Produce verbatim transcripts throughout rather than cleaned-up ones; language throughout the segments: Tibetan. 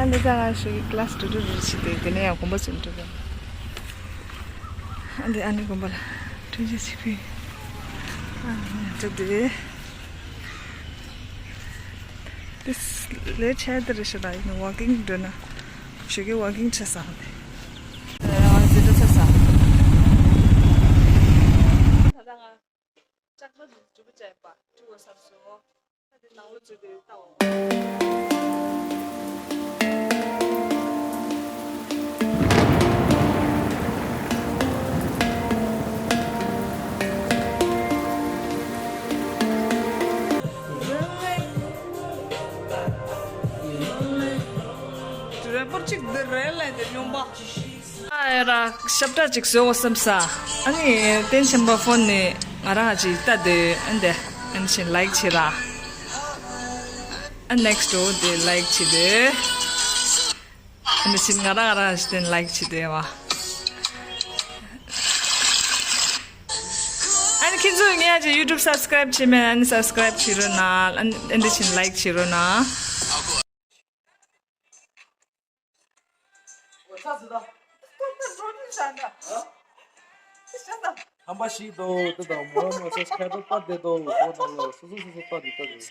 ཨ་ནི་ད་ང་ཞིག་ཀི་ལ་སི་འགྲོ་འགྲོ་རེ་བྱེད་དེ་དེ་ནས་ཡང་དགོན་པ་ཚུར་འགྲོ་གི། ཨ་འདི་ཨ་ནི་དགོན་པ་ལ་ཐུགས་རྗེ་ཆེ་ཕུལ། ཨ་ནི་ང་འགྲོ་དེ། This ལས་བྱས་དེ་རེད་ཤག་ད་ཡིན་ན་ཝོག་ཀིང་འགྲོ་ན་ཞོགས་ཀའི་ཝོག་ཀིང་བྱས་སོང་དེ། ཨ་འདི་འགྲོ་ཚར་སོང་། ད་ལྟ་ང་ལྕགས་རྟ་འདི་འགྲུལ་པ་བྱས་པ་འགྲུལ་བ་སར་སོང་། དུ་རེ་པོར་གཅིག་འདི་རེད་ལས་འདི་སྨྱོན་པ། ཨ་ཡ་ར་ཞབས་ཁྲ་ཅིག་བཟོ་བསམ་ས། ཨ་ནི་བསྟན་ཆེན་པ་ཕོན་ནས་ང་རང་ཅིག་ལྟ་དེ་ཨ་འདི་ཨ་ནི་ཕྱིན་ལའིག་བྱེད་ར། ཨ་ནེག་སི་ཊི་འོ་དེ་ལའིག་བྱེད་དེ། ཨ་ནི་ཕྱིན་ང་རང་ང་རང་ཅིག་དེ་ལའིག་བྱེད་དེ་བ། ཨ་ནི་ཁྱེད་ཚོས་ངའི་ཅིག་ཡུ་ཊུབ་སབ་སི་ཀ་རའིབ་བྱེད་མེད་ཨ་ནི་སབ་སི་ཀ་རའིབ་བྱེད་རོགས་གནང་། ཨ་ནི་ཨ་འདི་ཕྱིན་ལའིག་བྱེད་རོགས་གནང་། ཁམས་པ་ཞིག་དང་དེ་དང་མོ་མོ་སོ་སོ་ཁ་པར་པར་དེ་དང་གོ་དང་ལ་སོ་སོ་སོ་སོ་པར་དེ་ལྟ་དགོས།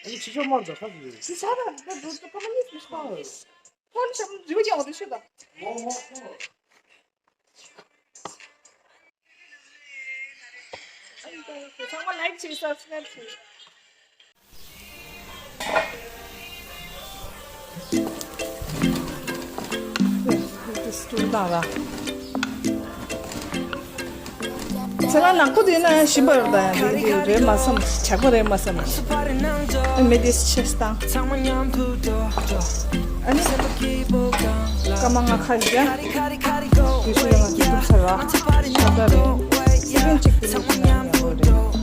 ཨ་ནི་ཕྱི་ཕྱོགས་དམངས་ཚོ་ཁ་ཟིག་ཡོད། ཕྱི་ཕྱོགས་དང་དེ་འགྲོ་དུས་ཀ་མ་གཉིས་སུ་ཤོག་ཕོན་ཆེན་རིའུ་ཀྱང་འོ་དེ་ཤོད་དང་། ཨ་ནི་ཚང་མ་ལའིག་བྱེད་སབ་སི་ཀ་རའིབ་བྱེད། ཚེ་རང་ནག་པོ་དེ་ན་ཞིམ་པ་རེད་ད་ཡང་རེད་རེད་མ་བསམ་ཇག་པ་རེད་མ་བསམ། ཨ་མེ་དེ་ཆེ་སྟངས། ཨ་ནི། སྐར་མ་ལྔ་ཁ་ཡོད་ཀྱང་། དུས་ཚོད་ལ་ང་ཚོ་འདུག་ཚར་བ། ཤ་སྟག་རེད། སི་རིན་ཅིག་དེ་ལས་ཁྱོད་ན་ཡག་པོ་རེད།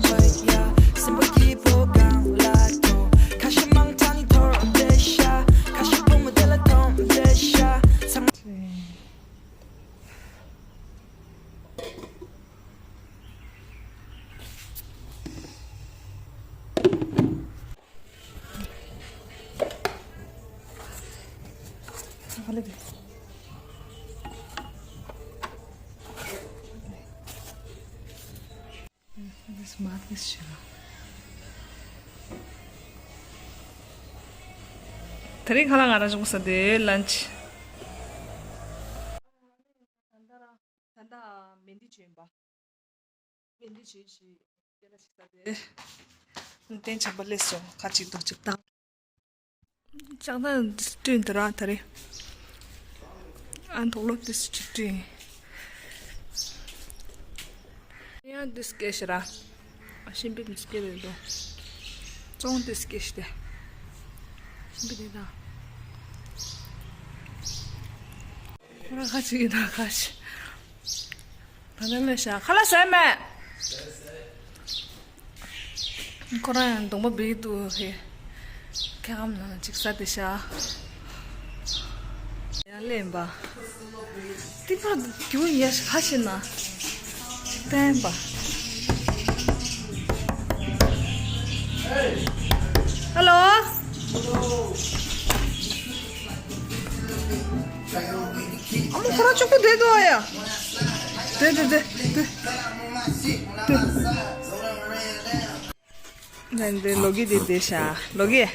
This mark is sure. དེ་རིང་ཁ་ལག་ང་རང་བྱུང་ས་དེ་ལན་ཆི། ད་ལྟ་རང་ད་ལྟ་མེ་འདི་བྱོན་པ། མེ་འདི་བྱོན་ཞིག་སྐད་ལ་ཞིག་ད་དེ། བསྟན་ཆེན་པ་སླེབས་སོང་ཁ་ཅིག་ཏུ་ཅིག་བཏང་། ལྕགས་ཐག་བསྐྲུན་དེ་ར་ད་རེ། ཨ་མདོག་ལོག་དེ་ཅིག་བསྐྲུན། ཡང་འདི་སྐད་ཤི་ར། ཨ་ཤིང་པི་འདི་སྐད་རེད་དོ། ཙོང་འདི་སྐད་ཤི་དེ། ཤིང་པི་དེ་དང་། ཁོ་ར་ཁ་ཅིག་ཡིན་ན་ཁ་ཤི། ད་ལྟ་ལས་ཤ་ཁ་ལག་ཟས་མེད། ཁོ་རང་ཡང་གདོང་པ་སྦིས་འདུག་ཧེ། ཁྱེད་ཁམས་ནང་ཅིག་ས་དེ་ཤ། ཡང་ལེན་པ། ཏི་པ་རྒྱུ་ཡ་ཧ་ཤེ་ན། ཅིག་བསྟན་པ། ཧ་ལོ། ཨ་མ་ཁོ་རང་གཅིག་པུ་བསྡད་འདུག་ཨ་ཡ། བསྡད་བསྡད་བསྡད་བསྡད། བསྡད། ནས་འདི་ལོ་གི་འདི་བསྡད་ཤག་ལོ་གི།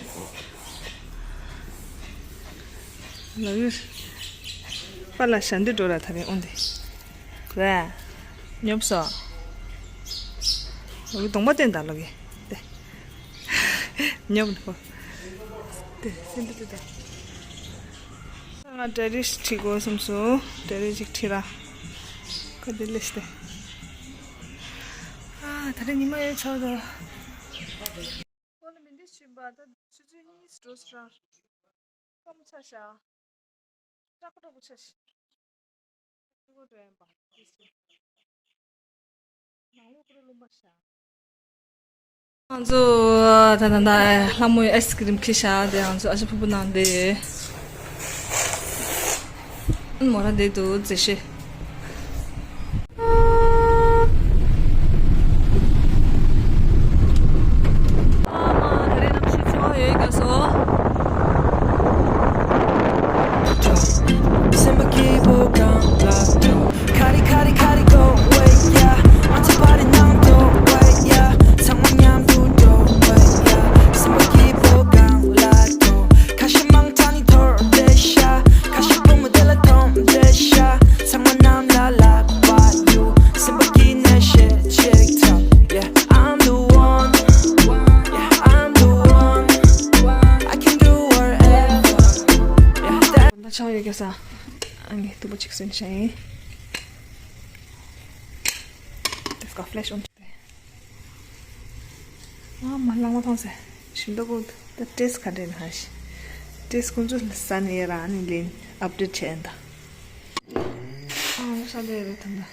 ལོ་གི། པཱ་ལགས་ཞལ་འདི་འགྲོ་ར་ད་རེས་འོང་དེ། རེད། ཉོབ་སོ། ལོ་གི་གདོང་པ་བསྟན་དང་ལོ་གི། དེ། ཉོབ་ནི་ཧོ། དེ་སེམས་པ་དེ་དང་། ང་ཌའི་རི་ཞིག་ཁྲིད་དགོས་བསམ་སོང་། ཌའི་རི་ཞིག་ཁྲིད་ར། ཁ་དེ་ལས་ཏེ། ཨ་ད་རེས་ཉི་མ་ཡོད་ཆོག་དོ། ཁོ་ནི་མི་འདི་ཤུན་པ་ད་ཆུ་ཚོད་གཉིས་འགྲོ་སོང་ར། སྐམ་ཆ་ཤག་ཀྲག་ཀྲོག་ཆ་ཤག་ཀྲག་ཀྲོག་ཡིན་པ། ནང་ལོགས་ཀུ་རེ་རློན་པ་ཤག་ང་ཚོ་ད་ད་ད་ལྷ་མོའི་ཨའི་སི་ཀི་རིམ་ཁྱེར་ཤག་དེ་ང་ཚོ་ཨ་ཅག་ཕུ་བུ་ནང་དེ་མོ་ར་དེ་འདུག་མཛེས་ཤེ། ཨ་མ་ད་རེས་གནམ་གཤིས་ཚ་བ་ཡོད་ཀྱག་སོ། ཆང་ཡོད་ཀྱི་ས། ཨ་ངས་སྟུག་པོ་ཅིག་སོན་ཤ་ཡིན། དེ་སྐ་ཕི་ལེ་ཤི་ཨོན་ཏེ། ཨ་མ་ལང་མ་ཐོང་སེ། ཞིམ་འདུག་གོ། ད་ཏེས་ཁ་འདྲེན་ཧ་ཤི། ཏེས་ཁོང་ཚོ་ས་ནས་ཡ་ར་ཨ་ནི་ལེན་ཨབ་ཌེཊ་བྱས་ཡིན་ད། ཨ་ང་ས་འདྲེ་རེད་ད་ད།